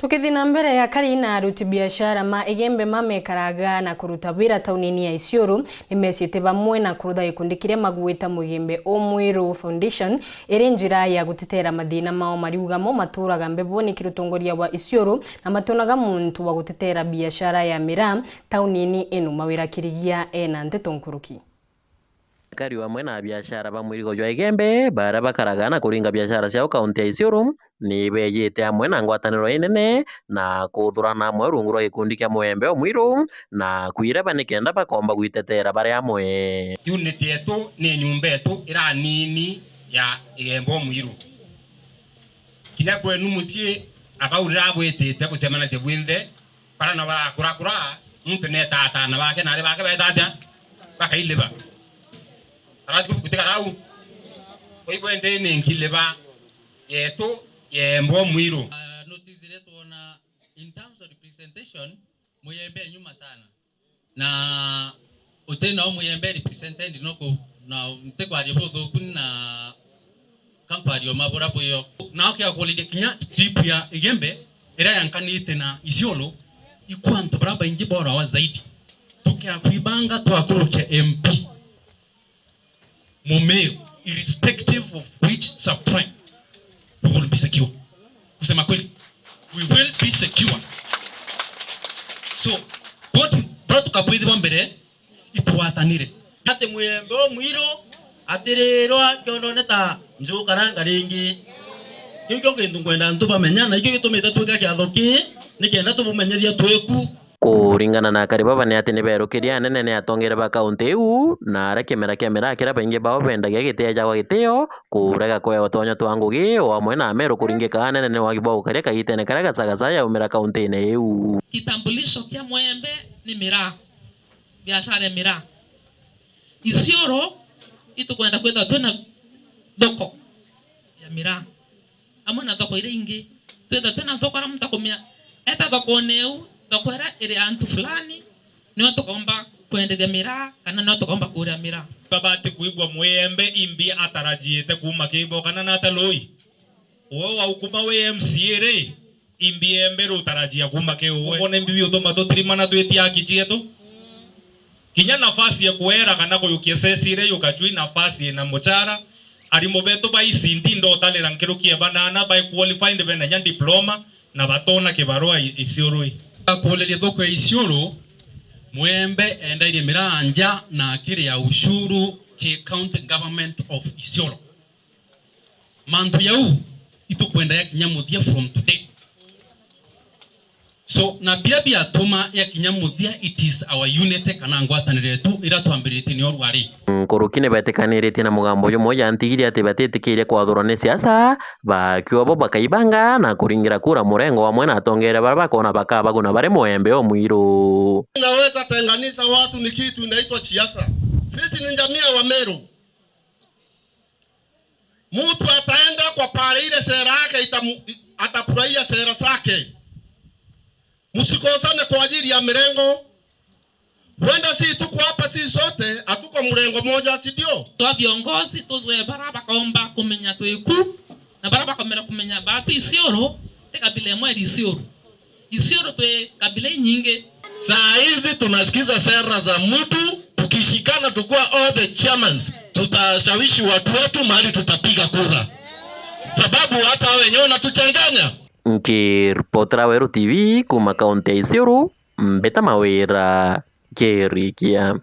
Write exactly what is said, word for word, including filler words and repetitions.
Tukithi na mbere, akari na aruti biashara ma Igembe mamekaraga na kuruta wira taunini ya Isiolo nimecite bamwe na kurutha gikundi kiria magwita Mugembe Omwiru Foundation iri njira ya gutetera mathina mao, mariuga mo maturaga mbeboni kiri utongoria wa Isiolo na matonaga muntu wa gutetera biashara ya miraa taunini ino. Mawira Kirigia ena nteto nkuruki. Akari amwe na abiashara ba mwirigo jwa Igembe baria bakaraga na kuringa biashara ciao kaunti ya Isiolo ni beejite amwe na ngwataniro inene na kuthurana amwe rungu rwa gikundi kia Mugembe Omwiru na kwireba nikenda bakomba gwitetera bari amwe. Unit yetu ni nyumba yetu ira nini ya Igembe Omwiru. Kinya kwenu mucii, abau riria bwitite bucemanagia bwinthe, bara na barakurakura, muntu neeta ataana bake na ari bake beeta atia? Bakailiba. Arati kubukutika rau. Kwa hivyo, indi ni nkiliba yetu ya Igembe Omwiru. Ah, notice iria twona in terms of representation, Mugembe e nyuma sana. Na uti nao Mugembe represented no ku, na ntikwaria buthuku na kankwaria mabura bwio. Na ukiakuuriria kinya strip ya Igembe iria yankanite na Isiolo, ikwa antu baria baingi borawa zaidi. Tukiakwibanga twakurukia M P Mumiru, irrespective of which sub-tribe, we will be secure. Kusema kweli, we will be secure. So, what we, bora tukabwithirwa mbere, itwatanire. Ati Mugembe Omwiru atirirwa kiondone ta njukaranga ringi. Kiu kio kintu nkwenda antu bamenya, na ikio gitumite twika kiatho kii, nikenda tubumenyethia twiku. Kuringana na akari baba ni ati ni beerukirie anene ni atongeria ba kaunti iu, na aria kimera kia miraa kiria baingi bao bendagia gitieejagwa gitio, kurega kuewa twanya twa ngugi, o amwe na Ameru kuringika anene ni wagi bwa gukaria kagitene karia Gachagua yaumira kauntine iu. Kitambulisho kia Mugembe ni miraa, biashara ya miraa. Isiolo itukwenda kwithirwa twina thoko ya miraa. Amwe na thoko iria ingi. Twitha twina thoko aria muntu akumia, eta thokone iu, thoko iria iri antu fulani, nio tukomba kwenderia miraa, kana nio tukomba kuria miraa. Babati kwigua Mugembe imbi atarajiite kuuma kibo, kana nata Lui? Uwe wa ukuma wi M C A ri, imbi Igembe rutarajia kuuma ki uwe? Ubone mbibi utuma tutirimana twitia haki cietu. Kinya nafasi ya kuera kana kuyukia cecire yukajui nafasi ina muchara. Arimu betu ba E C D ndotarira nkiruki ya banana bai qualified bena nya diploma na batona kibarua i-, Isiolo i. Akuuliria thoko ya Isiolo, Mugembe endairie miraa nja na akiria ushuru ki County Government of Isiolo. Mantu jau itukwenda yakinya muthia from today. So, na biria biatuma yakinya muthia, it is our unity kana ngwataniro yetu iria twambiritie nio rwari. Nkuruki ni betikaniritie na mugambo jumwe ja ntigiri ati batitikiria kwathurwa ni siasa, bakiuga bo bakaibanga na kuringira kura murengo amwe na atongeria baria bakona bakabaguna bari Mugembe Omwiru. Naweza tenganisha watu ni kitu inaitwa siasa. Sisi ni jamii ya Wameru. Mtu ataenda kwa pale ile sera yake itamu-, atafurahia sera zake. Msikosane kwa ajili ya mirengo. Huenda si tuko hapa si sote, hatuko mrengo moja, si ndio? Twa viongozi tuzwe bara bakomba kumenya twiku, na bara bakomera kumenya batu Isiolo, ti kabila imwe iri Isiolo. Isiolo twi kabila inyingi. Saa hizi tunasikiza sera za mtu, tukishikana tukuwa all the chairmans, tutashawishi watu wetu mahali tutapiga kura. Sababu hata hao wenyewe wanatuchanganya. Nkiripotera Weru T V kuma kaunti ya Isiolo, Mbita Mawira, Kirikia.